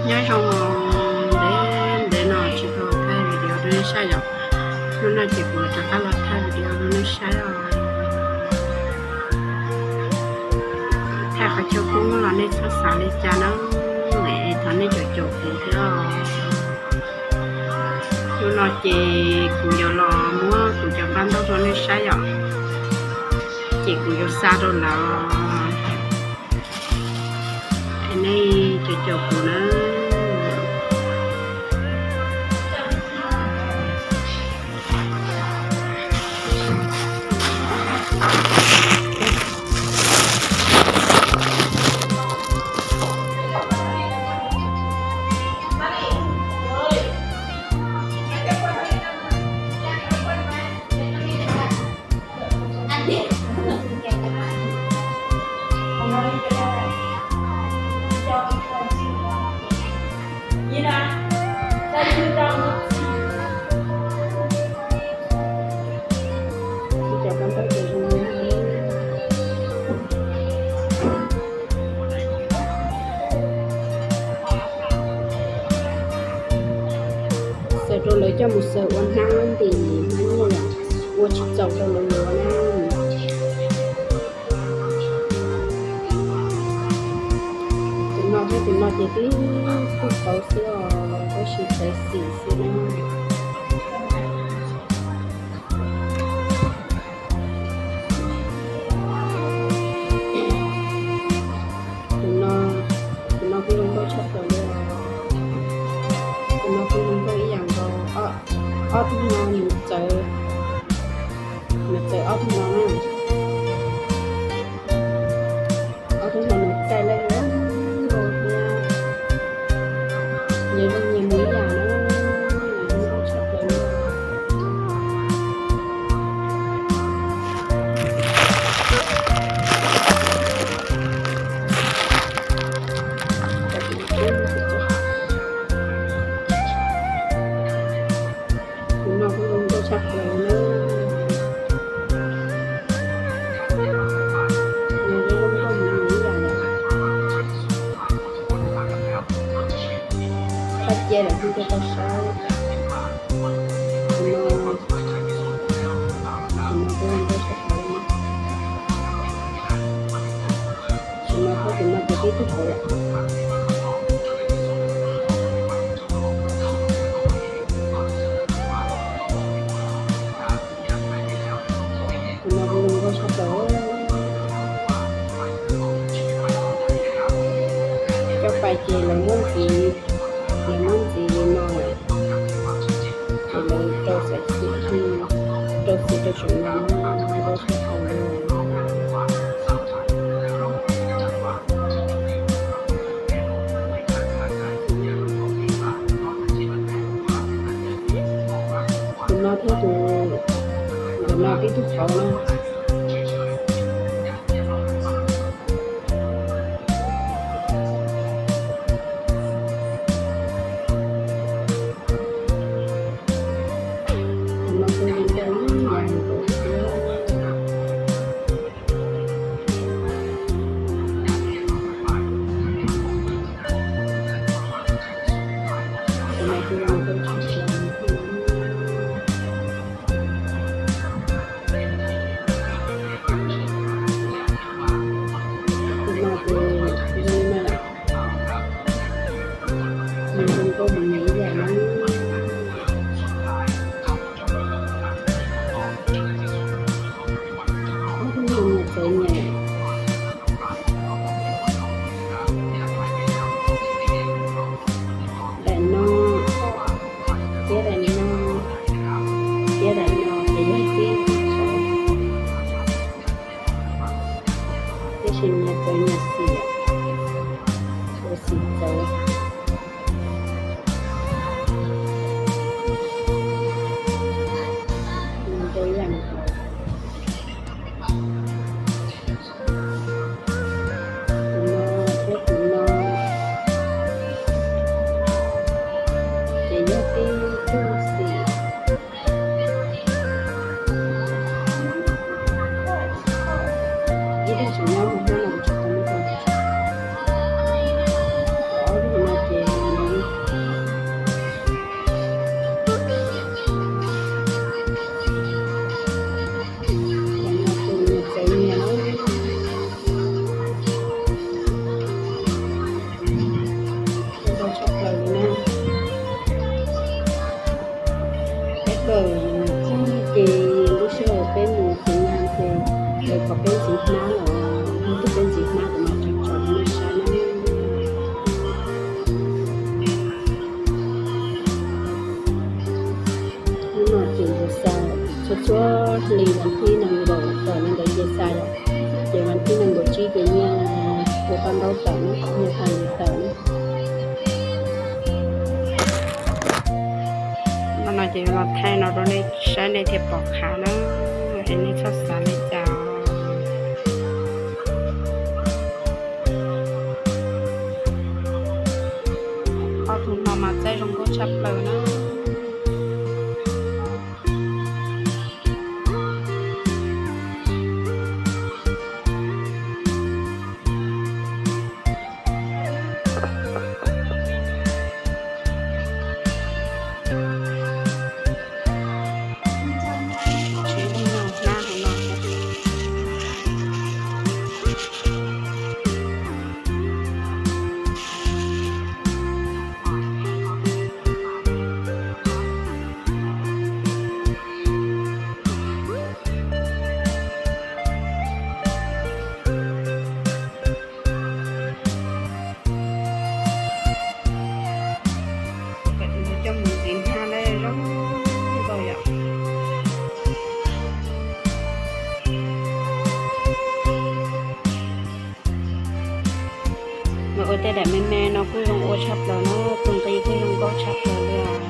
Nyob zoo, ntev ntev no tsis tau thaij video rau nej saib yom. Hnub no ces kuv rov qab los thaij video rau nej saib os. Thaij qhov chaw kub los nej txhob xav li cas na, es thov nej caum caum kuv thiab os. Hnub no ces kuv yuav los muab kuv cov paj ntaub rau nej saib yom. Ces kuv yuav xa rau lawv, es nej caum caum kuv na. Xaws rau lawv coj mus xaws ua hnab ntim hnab nyiaj, ua tsis txaus rau lawv yuav na. Tus no thiab tus no ces twb kuj tau xwb os, tab sis txawv xim xwb na. Tus no, tus no kuj zoo nkauj tshaj plaws li os. Tus no kuj zoo nkauj ib yam nkaus. Ob tug no nws txawv, nws txawv ob tug no na. Ob tug no nws txaij lawj lawj nkauj thiab, nyias zoo nyias mus ib yam na, nws zoo nkauj tshaj plaws li. Tus no kuj zoo nkauj tshaj plaws na. Nws zoo nkauj mus ib yam na. Qab cia lawm kuj coj tau saib. Tus no, tus no kuj zoo nkauj tshaj plaws. Tus no thiab tus no ces tib tug hauv lawm. Tus no kuj zoo nkauj tshaj plaws. Coj pais ces lawv muab ntxiv, lawv muab ntxiv li no lawm, ces lawv rau xim, rau xim rau saum no, nkauj tshaj plaws li. Tus no thiab tus, tus no tib tug hauv na. Tus no kuj zoo nkauj ib yam nkaus thiab. Tus no kuj zoo nkauj tshaj plaws. Tus no ces zoo li no lawm. Nws zoo nkauj mus nyias ib yam na. Ob tug no nyias txawv nyias. Daim no thiab daim no thiab daim no ces yog tib tug hauv, tiam sis nyias txawv nyias xim, ua xim txawv. Nws rau ib yam nkaus. Tus no thiab tus no ces yog tib tug xim. Ib tug tseem nyob hauv hnab no tsis tau muab tso. Ob tug no ces Hli vas thib nees nkaum tawm li ntawd ces xa yom. Ces vas thib nees nkaum tsib ces nyiaj ua paj ntaub tawm, nyiaj hais li tawm na. Hnub no ces los thaij no rau nej saib nej thiaj pom qhia na, es nej txhob xav li cas. Ob tug no mas txaij zoo nkauj tshaj plaws na. Coj mus ntxiv hnab lawm zoo nkauj yom. Mas ua tej daim me me no kuj zoo ua tshaj plaws na, tus nqi kuj zoo nkauj tshaj plaws li os.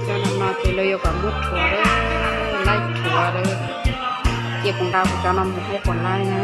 Cov no ces lawv yuav kom muab rhuav, laij rhuav, ces kuv nqa kuv cov no mus ua kom laij na.